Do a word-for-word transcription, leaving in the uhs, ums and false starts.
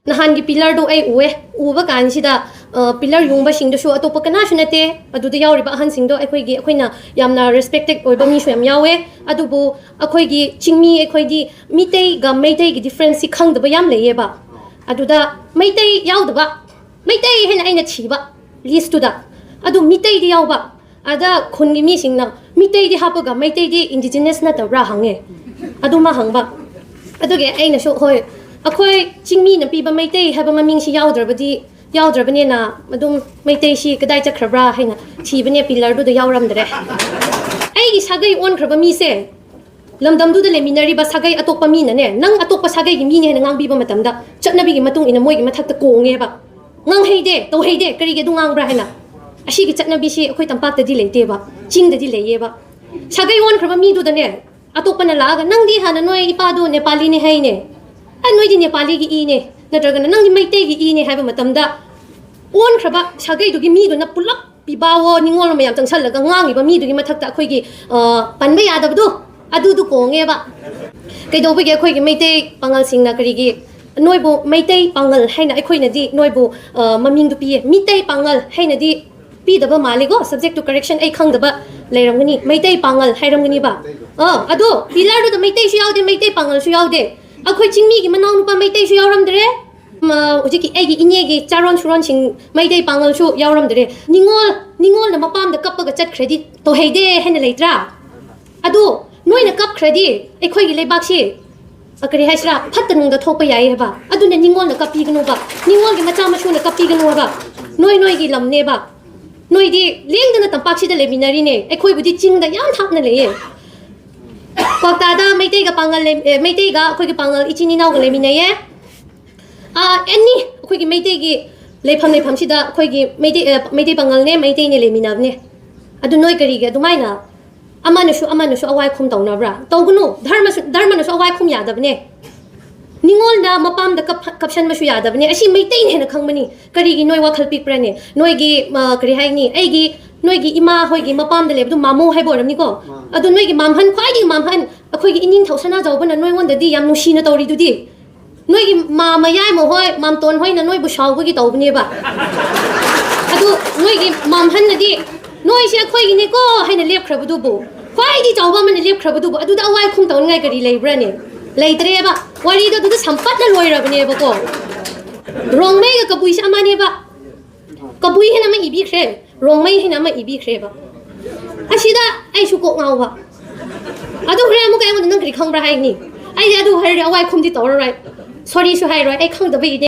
ꯅꯍꯥꯟꯒꯤ ꯄꯤꯂꯔꯗꯣ ꯑꯩ ꯎꯑꯦ꯫ ꯎꯕ ꯀꯥꯟꯁꯤꯗ, ꯑ, ꯄꯤꯂꯔ ꯌꯨꯡꯕꯁꯤꯡꯗꯨꯁꯨ ꯑꯇꯣꯞꯄ ꯀꯅꯥꯁꯨ ꯅꯠꯇꯦ꯫ ꯑꯗꯨꯗ ꯌꯥꯎꯔꯤꯕ ꯑꯍꯟꯁꯤꯡꯗꯣ ꯑꯩꯈꯣꯏꯒꯤ, ꯑꯩꯈꯣꯏꯅ ꯌꯥꯝꯅ ꯔꯦꯁꯄꯦꯛꯇꯦꯠ ꯑꯣꯏꯕ ꯃꯤꯁꯨ ꯌꯥꯝ ꯌꯥꯎꯋꯦ꯫ ꯑꯗꯨꯕꯨ ꯑꯩꯈꯣꯏꯒꯤ ꯆꯤꯡꯃꯤ, ꯑꯩꯈꯣꯏꯗꯤ ꯃꯤꯇꯩꯒ ꯃꯩꯇꯩꯒꯤ ꯗꯤꯐ꯭ꯔꯦꯟꯁꯁꯤ ꯈꯪꯗꯕ ꯌꯥꯝ ꯂꯩꯌꯦꯕ꯫ ꯑꯗꯨꯗ ꯃꯩꯇꯩ ꯌꯥꯎꯗꯕ, ꯃꯩꯇꯩ ꯍꯥꯏꯅ ꯑꯩꯅ ꯊꯤꯕ ꯂꯤꯁꯇꯨꯗ, ꯑꯗꯨ ꯃꯤꯇꯩꯗꯤ ꯌꯥꯎꯕ꯫ ꯑꯗ ꯈꯨꯟꯒꯤ ꯃꯤꯁꯤꯡꯅ, "ꯃꯤꯇꯩꯗꯤ ꯍꯥꯞꯄꯒ ꯃꯩꯇꯩꯗꯤ ꯏꯟꯗꯤꯖꯤꯅꯁ ꯅꯠꯇꯕ꯭ꯔꯥ?" ꯍꯪꯉꯦ꯫ ꯑꯗꯨꯃ ꯍꯪꯕ꯫ ꯑꯗꯨꯒꯤ ꯑꯩꯅꯁꯨ, "ꯍꯣꯏ, ꯑꯩꯈꯣꯏ ꯆꯤꯡꯃꯤꯅ ꯄꯤꯕ ꯃꯩꯇꯩ ꯍꯥꯏꯕ ꯃꯃꯤꯡꯁꯤ ꯌꯥꯎꯗ꯭ꯔꯕꯗꯤ, ꯌꯥꯎꯗ꯭ꯔꯕꯅꯤꯅ ꯑꯗꯨꯝ ꯃꯩꯇꯩꯁꯤ ꯀꯗꯥꯏ ꯆꯠꯈ꯭ꯔꯕ꯭ꯔꯥ ꯍꯥꯏꯅ ꯊꯤꯕꯅꯦ, ꯄꯤꯂꯔꯗꯨꯗ ꯌꯥꯎꯔꯝꯗ꯭ꯔꯦ꯫" ꯑꯩꯒꯤ ꯁꯥꯒꯩ ꯑꯣꯟꯈ꯭ꯔꯕ ꯃꯤꯁꯦ ꯂꯝꯗꯝꯗꯨꯗ ꯂꯩꯃꯤꯟꯅꯔꯤꯕ ꯁꯥꯒꯩ ꯑꯇꯣꯞꯄ ꯃꯤꯅꯅꯦ, ꯅꯪ ꯑꯇꯣꯞꯄ ꯁꯥꯒꯩꯒꯤ ꯃꯤꯅꯦ ꯍꯥꯏꯅ ꯉꯥꯡꯕꯤꯕ ꯃꯇꯝꯗ, ꯆꯠꯅꯕꯤꯒꯤ ꯃꯇꯨꯡ ꯏꯟꯅ ꯃꯣꯏꯒꯤ ꯃꯊꯛꯇ ꯀꯣꯡꯉꯦꯕ꯫ "ꯉꯥꯡꯍꯩꯗꯦ, ꯇꯧꯍꯩꯗꯦ, ꯀꯔꯤꯒꯤ ꯑꯗꯨ ꯉꯥꯡꯕ꯭ꯔꯥ?" ꯍꯥꯏꯅ꯫ ꯑꯁꯤꯒꯤ ꯆꯠꯅꯕꯤꯁꯤ ꯑꯩꯈꯣꯏ ꯇꯝꯄꯥꯛꯇꯗꯤ ꯂꯩꯇꯦꯕ, ꯆꯤꯡꯗꯗꯤ ꯂꯩꯌꯦꯕ꯫ ꯁꯥꯒꯩ ꯑꯣꯟꯈ꯭ꯔꯕ ꯃꯤꯗꯨꯗꯅꯦ, ꯑꯇꯣꯞꯄꯅ ꯂꯥꯛꯑꯒ, "ꯅꯪꯗꯤ ꯍꯥꯟꯅ ꯅꯣꯏ ꯏꯄꯥꯗꯣ ꯅꯦꯄꯥꯂꯤꯅꯦ ꯍꯥꯏꯅꯦ, ꯑꯦ, ꯅꯣꯏꯗꯤ ꯅꯦꯄꯥꯂꯤꯒꯤ ꯏꯅꯦ, ꯅꯠꯇ꯭ꯔꯒꯅ ꯅꯪꯗꯤ ꯃꯩꯇꯩꯒꯤ ꯏꯅꯦ" ꯍꯥꯏꯕ ꯃꯇꯝꯗ, ꯑꯣꯟꯈ꯭ꯔꯕ ꯁꯥꯒꯩꯗꯨꯒꯤ ꯃꯤꯗꯨꯅ ꯄꯨꯂꯞ ꯄꯤꯕꯥꯋꯣ ꯅꯤꯉꯣꯜ ꯃꯌꯥꯝ ꯆꯪꯁꯜꯂꯒ ꯉꯥꯡꯉꯤꯕ ꯃꯤꯗꯨꯒꯤ ꯃꯊꯛꯇ ꯑꯩꯈꯣꯏꯒꯤ, ꯑ, ꯄꯟꯕ ꯌꯥꯗꯕꯗꯣ, ꯑꯗꯨꯗꯨ ꯀꯣꯡꯉꯦꯕ꯫ ꯀꯩꯗꯧꯕꯒꯤ ꯑꯩꯈꯣꯏꯒꯤ ꯃꯩꯇꯩ ꯄꯥꯉꯜꯁꯤꯡꯅ ꯀꯔꯤꯒꯤ ꯅꯣꯏꯕꯨ ꯃꯩꯇꯩ ꯄꯥꯉꯜ ꯍꯥꯏꯅ ꯑꯩꯈꯣꯏꯅꯗꯤ ꯅꯣꯏꯕꯨ, ꯑ, ꯃꯃꯤꯡꯗꯨ ꯄꯤꯌꯦ? ꯃꯤꯇꯩ ꯄꯥꯉꯜ ꯍꯥꯏꯅꯗꯤ ꯄꯤꯗꯕ ꯃꯥꯜꯂꯦꯀꯣ, subject to correction ꯑꯩ ꯈꯪꯗꯕ ꯂꯩꯔꯝꯒꯅꯤ꯫ ꯃꯩꯇꯩ ꯄꯥꯉꯜ ꯍꯥꯏꯔꯝꯒꯅꯤꯕ꯫ ꯑ, ꯑꯗꯣ ꯄꯤꯂꯔꯗꯨꯗ ꯃꯩꯇꯩꯁꯨ ꯌꯥꯎꯗꯦ, ꯃꯩꯇꯩ ꯄꯥꯉꯜꯁꯨ ꯌꯥꯎꯗꯦ꯫ ꯑꯩꯈꯣꯏ ꯆꯤꯡꯃꯤꯒꯤ ꯃꯅꯥꯎꯅꯨꯄꯥ ꯃꯩꯇꯩꯁꯨ ꯌꯥꯎꯔꯝꯗ꯭ꯔꯦ꯫ ꯃ, ꯍꯧꯖꯤꯛꯀꯤ ꯑꯩꯒꯤ ꯏꯅꯦꯒꯤ ꯆꯥꯔꯣꯟ ꯁꯨꯔꯣꯟꯁꯤꯡ ꯃꯩꯇꯩ ꯄꯥꯉꯜꯁꯨ ꯌꯥꯎꯔꯝꯗ꯭ꯔꯦ꯫ ꯅꯤꯉꯣꯜ, ꯅꯤꯉꯣꯜꯅ ꯃꯄꯥꯝꯗ ꯀꯞꯄꯒ ꯆꯠꯈ꯭ꯔꯗꯤ ꯇꯧꯍꯩꯗꯦ ꯍꯥꯏꯅ ꯂꯩꯇ꯭ꯔꯥ? ꯑꯗꯨ ꯅꯣꯏꯅ ꯀꯞꯈ꯭ꯔꯗꯤ ꯑꯩꯈꯣꯏꯒꯤ ꯂꯩꯕꯥꯛꯁꯤ, ꯑ, ꯀꯔꯤ ꯍꯥꯏꯁꯤꯔꯥ, ꯐꯠꯇ ꯅꯨꯡꯗ ꯊꯣꯛꯄ ꯌꯥꯏ ꯍꯥꯏꯕ꯫ ꯑꯗꯨꯅ ꯅꯤꯉꯣꯜꯅ ꯀꯞꯄꯤꯒꯅꯨꯕ, ꯅꯤꯉꯣꯜꯒꯤ ꯃꯆꯥ ꯃꯁꯨꯅ ꯀꯞꯄꯤꯒꯅꯨ ꯍꯥꯏꯕ꯫ ꯅꯣꯏ ꯅꯣꯏꯒꯤ ꯂꯝꯅꯦꯕ꯫ ꯅꯣꯏꯗꯤ ꯂꯦꯡꯗꯅ ꯇꯝꯄꯥꯛꯁꯤꯗ ꯂꯩꯃꯤꯟꯅꯔꯤꯅꯦ, ꯑꯩꯈꯣꯏꯕꯨꯗꯤ ꯆꯤꯡꯗ ꯌꯥꯝ ꯊꯥꯞꯅ ꯂꯩꯌꯦ꯫ ꯀ꯭ꯋꯥꯛꯇꯥꯗ ꯃꯩꯇꯩꯒ ꯄꯥꯉꯜ ꯂꯩ-, ꯑꯦ, ꯃꯩꯇꯩꯒ ꯑꯩꯈꯣꯏꯒꯤ ꯄꯥꯉꯜ ꯏꯆꯤꯟ ꯏꯅꯥꯎꯒ ꯂꯩꯃꯤꯟꯅꯩꯌꯦ꯫ ꯑꯥ, ꯑꯦꯅꯤ ꯑꯩꯈꯣꯏꯒꯤ ꯃꯩꯇꯩꯒꯤ ꯂꯩꯐꯝ, ꯂꯩꯐꯝꯁꯤꯗ ꯑꯩꯈꯣꯏꯒꯤ ꯃꯩꯇꯩ, ꯑ, ꯃꯩꯇꯩ ꯄꯥꯉꯜꯅꯦ, ꯃꯩꯇꯩꯅꯦ ꯂꯩꯃꯤꯟꯅꯕꯅꯦ꯫ ꯑꯗꯨ ꯅꯣꯏ ꯀꯔꯤꯒꯤ ꯑꯗꯨꯃꯥꯏꯅ ꯑꯃꯅꯁꯨ ꯑꯃꯅꯁꯨ ꯑꯋꯥꯏꯈꯨꯝ ꯇꯧꯅꯕ꯭ꯔꯥ? ꯇꯧꯒꯅꯨ꯫ ꯙꯔꯃꯁꯨ, ꯙꯔꯃꯅꯁꯨ ꯑꯋꯥꯏꯈꯨꯝ ꯌꯥꯗꯕꯅꯦ꯫ ꯅꯤꯉꯣꯜꯅ ꯃꯄꯥꯝꯗ ꯀꯞ-, ꯀꯞꯁꯟꯕꯁꯨ ꯌꯥꯗꯕꯅꯦ꯫ ꯑꯁꯤ ꯃꯩꯇꯩꯅ ꯍꯦꯟꯅ ꯈꯪꯕꯅꯤ꯫ ꯀꯔꯤꯒꯤ ꯅꯣꯏ ꯋꯥꯈꯜ ꯄꯤꯛꯄ꯭ꯔꯅꯦ? ꯅꯣꯏꯒꯤ, ꯑ, ꯀꯔꯤ ꯍꯥꯏꯅꯤ? ꯑꯩꯒꯤ, ꯅꯣꯏꯒꯤ ꯏꯃꯥ ꯍꯣꯏꯒꯤ ꯃꯄꯥꯝꯗ ꯂꯩꯕꯗꯨ ꯃꯥꯃꯣ ꯍꯥꯏꯕ ꯑꯣꯏꯔꯝꯅꯤꯀꯣ? ꯑꯗꯨ ꯅꯣꯏꯒꯤ ꯃꯥꯝꯍꯟ, ꯈ꯭ꯋꯥꯏꯗꯒꯤ ꯃꯥꯝꯍꯟ, ꯑꯩꯈꯣꯏꯒꯤ ꯏꯅꯤꯡꯊꯧ ꯁꯅꯥꯖꯥꯎꯕꯅ ꯅꯣꯏꯉꯣꯟꯗꯗꯤ ꯌꯥꯝ ꯅꯨꯡꯁꯤꯅ ꯇꯧꯔꯤꯗꯨꯗꯤ꯫ ꯅꯣꯏꯒꯤ ꯃꯥ ꯃꯌꯥꯏꯃ ꯍꯣꯏ, ꯃꯥꯝꯇꯣꯟ ꯍꯣꯏꯅ ꯅꯣꯏꯕꯨ ꯁꯥꯎꯕꯒꯤ ꯇꯧꯕꯅꯦꯕ꯫ ꯑꯗꯨ ꯅꯣꯏꯒꯤ ꯃꯥꯝꯍꯟꯅꯗꯤ ꯅꯣꯏꯁꯦ ꯑꯩꯈꯣꯏꯒꯤꯅꯤꯀꯣ ꯍꯥꯏꯅ ꯂꯦꯞꯈ꯭ꯔꯕꯗꯨꯕꯨ, ꯈ꯭ꯋꯥꯏꯗꯒꯤ ꯆꯥꯎꯕ ꯑꯃꯅ ꯂꯦꯞꯈ꯭ꯔꯕꯗꯨꯕꯨ, ꯑꯗꯨꯗ ꯑꯋꯥꯏ ꯈꯨꯝ ꯇꯧꯅꯤꯡꯉꯥꯏ ꯀꯔꯤ ꯂꯩꯕ꯭ꯔꯥꯅꯦ? ꯂꯩꯇ꯭ꯔꯦꯕ꯫ ꯋꯥꯔꯤꯗꯣ ꯑꯗꯨꯗ ꯁꯝꯄꯠꯅ ꯂꯣꯏꯔꯕꯅꯦꯕꯀꯣ꯫ ꯔꯣꯡꯃꯩꯒ ꯀꯕꯨꯏꯁꯦ ꯑꯃꯅꯦꯕ꯫ ꯀꯕꯨꯏ ꯍꯥꯏꯅ ꯑꯃ ꯏꯕꯤꯈ꯭ꯔꯦ, ꯔꯣꯡꯃꯩ ꯍꯥꯏꯅ ꯑꯃ ꯏꯕꯤꯈ꯭ꯔꯦꯕ꯫ ꯑꯁꯤꯗ ꯑꯩꯁꯨ ꯀꯣꯛ ꯉꯥꯎꯕ꯫ ꯑꯗꯨ ꯍꯣꯔꯦꯟ ꯑꯃꯨꯛꯀ ꯑꯩꯉꯣꯟꯗ "ꯅꯪ ꯀꯔꯤ ꯈꯪꯕ꯭ꯔꯥ?" ꯍꯥꯏꯅꯤ꯫ ꯑꯩꯗꯤ ꯑꯗꯨ ꯍꯥꯏꯔꯗꯤ ꯑꯋꯥꯏ ꯈꯨꯝꯗꯤ ꯇꯧꯔꯔꯣꯏ, ꯁꯣꯔꯤꯁꯨ ꯍꯥꯏꯔꯣꯏ, ꯑꯩ ꯈꯪꯗꯕꯒꯤꯅꯦ꯫